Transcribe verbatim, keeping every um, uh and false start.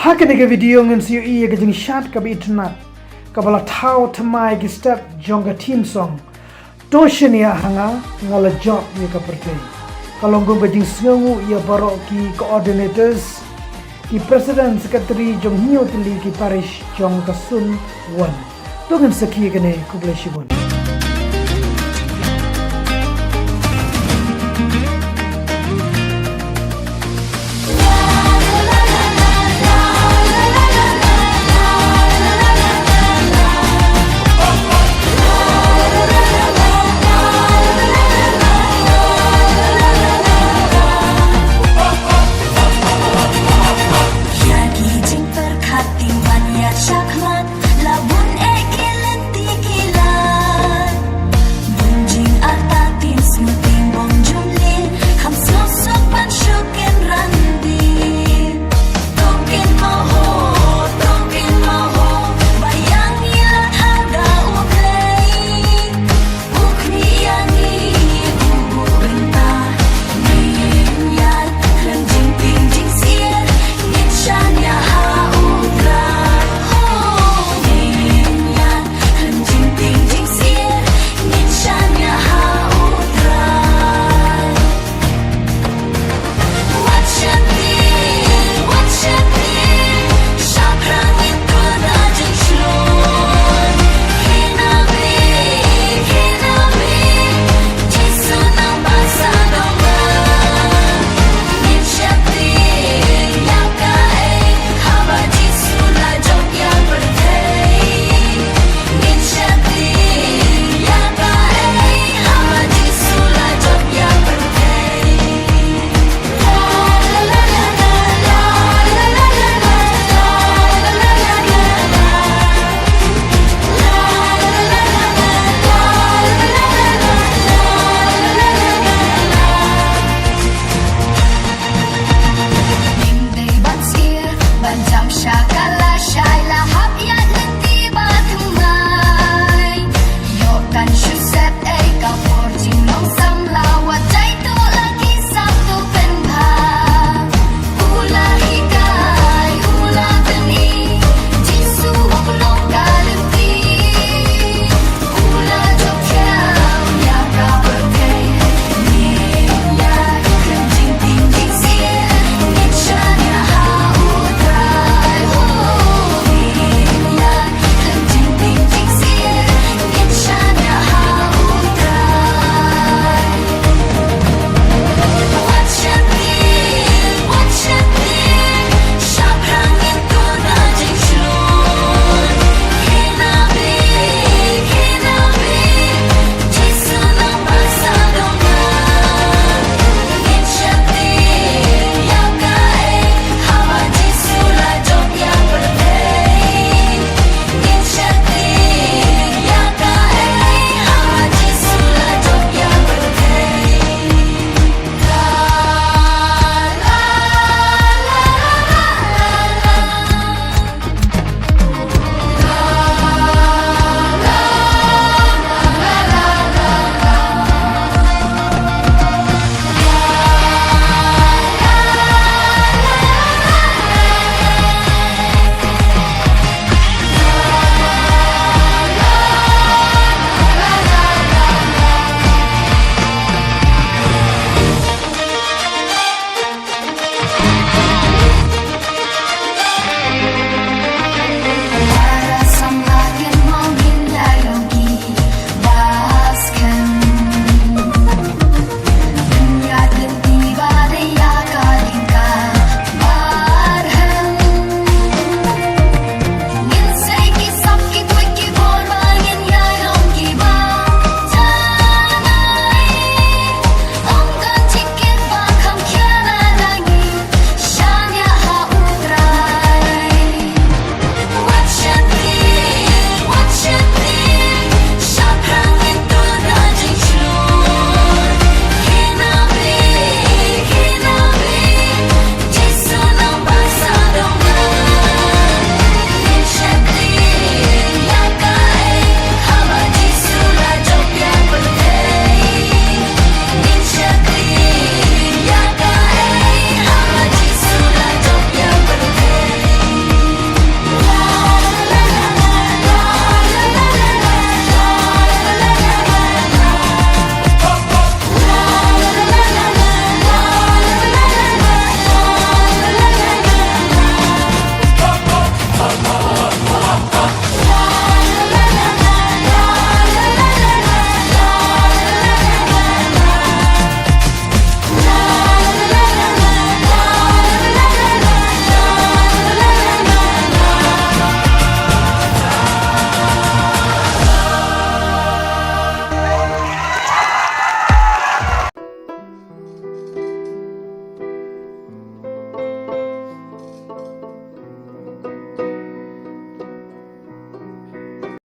Ha kane ka video ngin sa ïohi ïa ka jingshad kaba itynnad kaba la thaw thymmai ki step jong ka theme song To Shaniah Ha Nga, Nga La Jop Ïa Ka Pyrthei. Ka long kum ka jingsngewnguh ïa baroh ki coordinators, ki president secretary jong hynñiew tylli ki parish jong ka Sund Won. To ngin sakhi ïa kane, khublei shibun.